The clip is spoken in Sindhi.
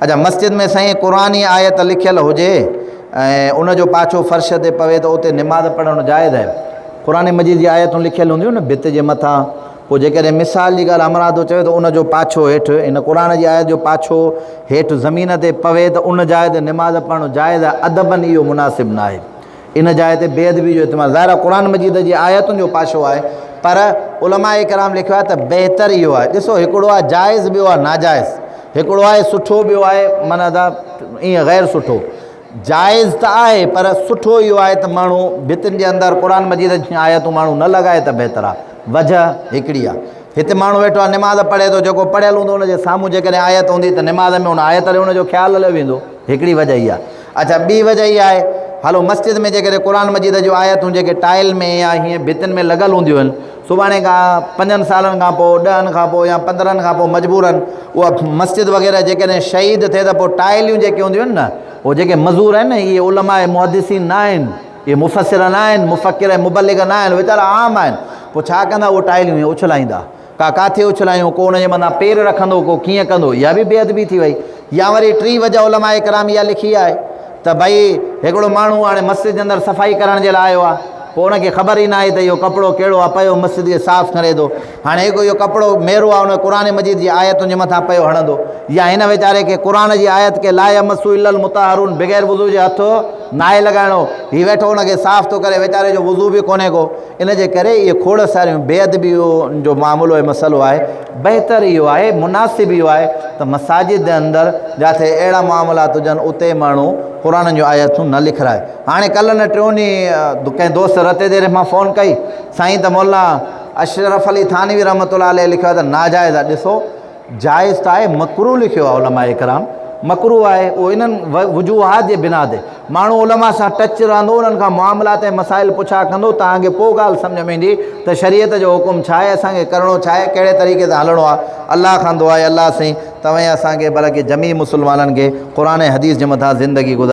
اڇا مسجد ۾ سائين قرآني آيت لکيل هجي ۽ ان جو پاڇو فرش تي پوي ته اتي نماز پڙهڻ جائز آهي؟ قرآن مجيد جي آيتون لکيل هونديون نه ڀت جي مٿان پوء جيڪڏهن مثال جي ڳالهه همراهه ٿو چوي ته ان جو پاڇو هيٺ ان قرآن جي آيت جو پاڇو هيٺ زمين تي پوي ته ان جاء تي نماز پڙهڻ جائز آهي ادبن اهو مناسب ناهي ان جاء تي بي ادبي جو احتمال ظاهر آهي قرآن مجيد جي آيتن جو پاشو آهي پر علماء ڪرام لکيو آهي ته بهتر اهو آهي ڏسو هڪڙو آهي جائز ٻيو آهي ناجائز هڪڙو آهي سٺو ٻيو آهي معنيٰ ته ائين غير سٺو جائز ته آهي پر سٺو اهو آهي ته ماڻهو ڀتين جي اندر قرآن مجيد جون آيتون ماڻهو نه لڳائي ته بهتر آهي وجه هڪڙي آهي هتي ماڻهو ويٺو آهي نماز پڙهي ٿو جيڪو پڙهيل هوندو ان جي سامهون جيڪڏهن آيت هوندي ته نماز ۾ ان آيت ڏي ان جو خيال هليو ويندو هڪڙي وجه اها اڇا ٻي وجه اها آهي هلو مسجد ۾ جيڪڏهن قرآن مجيد جون آيتون جيڪي ٽائل ۾ يا هيئن ڀتين ۾ لڳل هونديون آهن سڀاڻي کان پنجن سالن کان پوء ڏهن کان پوء يا پندرهن کان پوء مجبورن اها مسجد وغيره جيڪڏهن شهيد ٿئي ته پوء ٽائليون جيڪي هونديون آهن نه اهي جيڪي مزور آهن نه اهي علماء محدثين نه آهن اهي مفسر نه آهن مفڪر ۽ مبلغ نه آهن ويچارا عام آهن پوء ڇا ڪندا اهي ٽائليون ائين اڇلائيندا ڪا ڪاٿي اڇلايون، ڪو ان جي مٿان پير رکندو، ڪو ڪيئن ڪندو، اها به بي ادبي ٿي وئي. يا وري ٽين وجه علماء ڪرام اها لکي آهي ته ڀئي هڪڙو ماڻهو هاڻي مسجد جي اندر صفائي ڪرڻ جي لاء آيو آهي، پوء ان کي خبر ئي ناهي ته اهو ڪپڙو ڪهڙو آهي، پيو مسجد کي صاف ڪري ٿو. هاڻي هڪ اهو ڪپڙو ميرو آهي، ان قرآن مجيد جي آيتن جي مٿان پيو هڻندو. يا هن ويچاري کي قرآن جي آيت کي لا يمسه الا المطهرون بغير وضو جي هٿ ناهي لڳائڻو، هي ويٺو ان کي صاف ٿو ڪري، ويچاري جو وضو به ڪونهي ڪو. ان جي ڪري اهي کوڙ ساريون بي ادبيء جو معاملو ۽ مسئلو آهي. بهتر اهو آهي، مناسب اهو آهي ته مساجد جي اندر جاٿي اهڙا معاملات هجن اتي ماڻهو قرآن جون آيتون نه لکرائي. هاڻي ڪلهه نه ٽيون ڏينهن ڪنهن دوست رتي ديري مان فون ڪئي، سائين ته مولانا اشرف علي ٿانوي رحمة الله عليه لکيو آهي ته ناجائز آهي. ڏسو! جائز ته آهي مڪروه لکيو آهي علماء ڪرام مڪروه آهي اهو انهن وجوهات جي بنا تي ماڻهو علماء سان ٽچ رهندو انهن کان معاملات ۽ مسائل پڇا ڪندو توهان کي پوء ڳالهه سمجهه ۾ ايندي ته شريعت جو حڪم ڇا آهي اسان کي ڪرڻو ڇا آهي ڪهڙي طريقي سان هلڻو آهي الله کان دعا آهي الله سائين توهين اسان کي بلڪه جميع مسلمانن کي قرآن ۽ حديث جي مٿان زندگي گذارڻ.